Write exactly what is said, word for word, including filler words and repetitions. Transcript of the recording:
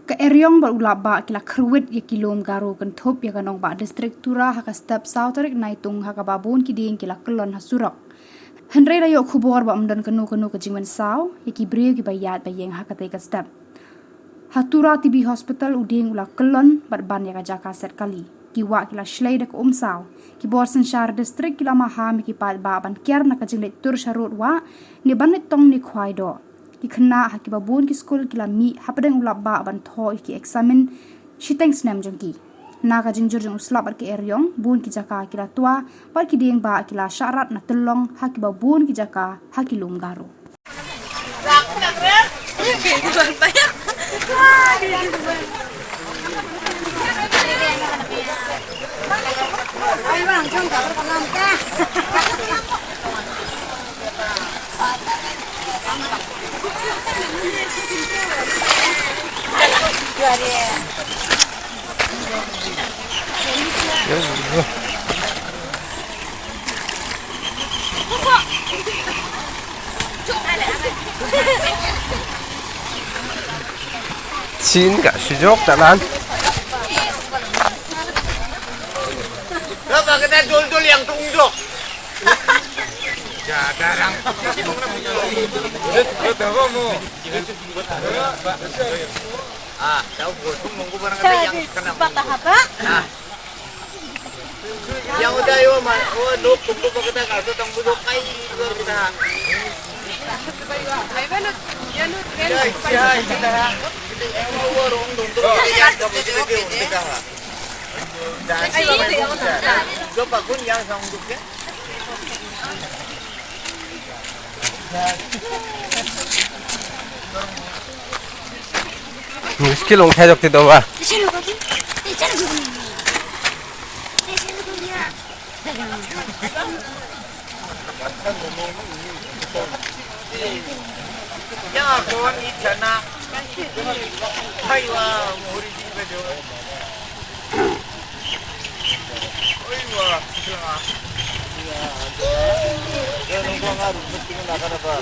Ka Eriong bad u Lapbah ki la kyrwit ïa ki lum Garo kynthup ïa ka nongbah district Tura ha ka step saw tarik Naitung, ha kaba bun ki dieng ki la kyllon ha surok. Hynrei la ïoh khubor ba ym don kano kano ka jingmynsaw ïa ki briew kiba ïaid ba ïeng ha katei ka step. Ha Tura T B Hospital u dieng u la kyllon bad ban ïa ka jaka set kali. Ki wah ki la shlei da ka umsaw. Ki bor synshar district ki la maham ïa ki paidbah ban kiar na ka jingleit tur sha rud wah, ne ban leit tong ne khwai doh. Ki khynnah ha kiba bun ki skul ki la mih hapdeng u Lapbah ban thoh ïa ki eksamin shiteng snem jong ki. Na ka jingjur jong u Slap bad ka Eriong, bun ki jaka ki la twa bad ki dieng bah ki la shah rat na tyllong ha kiba bun ki jaka ha ki lum Garo. Sin ka sujok ta lan. Ba ka na dol dol yang tung dok. Ya, garang. Ah, tahu gua tuh nunggu barang ada yang kena. Patah apa? Ah. Yang udah yo man, oh nuk kumpul kita kalau tang budok kai luar kita. Jai, jai, kita. Yang mau warung dong tuh yang kamu kita dia kita. Dan coba kun yang sanggup ya. Muskil ong thajok ti doba. Ya kon ichana. Hai wa muhuri di bejo. Oi wa. Ya. Ya nunggu ngaruh mesti kena apa?